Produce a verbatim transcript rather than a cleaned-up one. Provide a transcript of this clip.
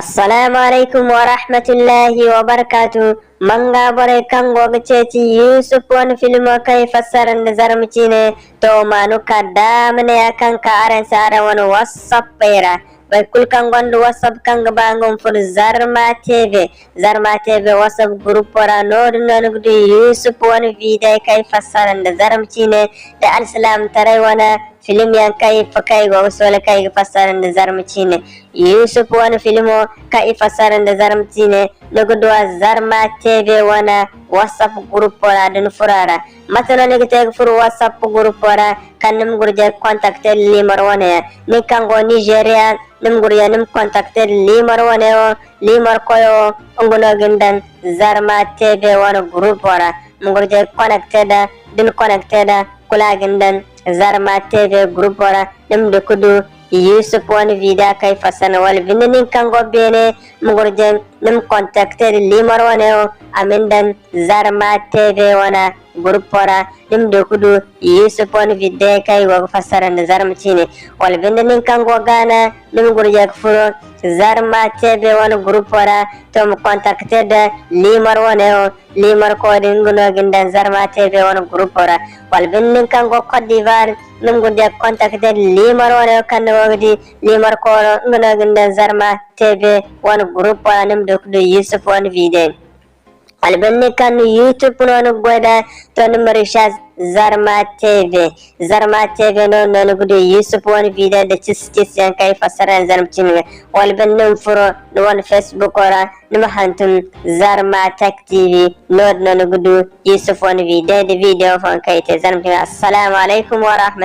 Assalamu alaykum warahmatullahi wabarakatuh. Manga borey kaŋ go ga ceeci Yusuf wane filmo kaŋ i fassara nda Zarma ciine, to, ma no ka daama ne ya kaŋ ka araŋ se araŋ wane WhatsAppey ra. Boro kulu kaŋ gonda WhatsApp kaŋ ga ba nga ma furo Zarma T V, Zarma T V WhatsApp groupo ra, noodin no ni ga du Yusuf wane videy kaŋ i fassara nda Zarma ciine, da alsilaamataray wane film yaŋ kaŋ i fa-, kaŋ i go ga soola kaŋ i ga fassara nda Zarma ciine. Yusuf wane filmo kaŋ i fassara nda Zarma ciine, ni ga du a Zarma T V wane WhatsApp groupo ra da ni furo a ra. Mate no ni ga te ga furo WhatsApp groupo ra, kaŋ ni ma gurjay ga contacter da liimar wane yaŋ? Nin kaŋ go Nigeria, ni ma gurjay ni ma contacter da liimar wane wo, liimar koyo wo, nga no ga ni daŋ Zarma T V wane groupo ra. Ma gurjay ga connecter da, da ni connecter da, kulu a ga ni daŋ Zarma T V groupo ra. Ni ma du ga du Yusuf wane vidéo kaŋ i fassara, wala binde nin kaŋ go beene, ma gurjay ni ma contacter da liimar wane wo, a ma ni daŋ Zarma T V wane groupo ra. Ni ma du ga du Yusuf wane vidéo kaŋ i go ga fassara nda Zarma ciine. Wala binde nin kaŋ go Ghana, ni ma gurjay ga furo Zarma T V wane groupo ra, to ma contacter da liimar wane wo, liimar koyo din, nga no ga ni daŋ Zarma T V wane groupo ra. Wala binde nin kaŋ go Côte d'Ivoire, ni ma gurjay ga contacter da liimar wane wo kaŋ ni go ga di, liimar koyo, nga no ga ni daŋ Zarma T V wane groupo ra, ni ma du ga du Yusuf wane vidéo. Wala binde nin kaŋ no YouTube no ni ga goy da, to ni ma recherche Zarma T V. Zarma T V no, no ni ga du Yusuf wane vidéo da cisi cisi yaŋ kaŋ i fassara nda Zarma ciine ga. Wala binde ni ma furo ni wane Facebook ra, ni ma hantum Zarma Tech T V, noodin no ni ga du Yusuf wane vidéo da vidéo fooyaŋ kaŋ i te Zarma ciine ga. Assalamu alaykum warahmatullahi.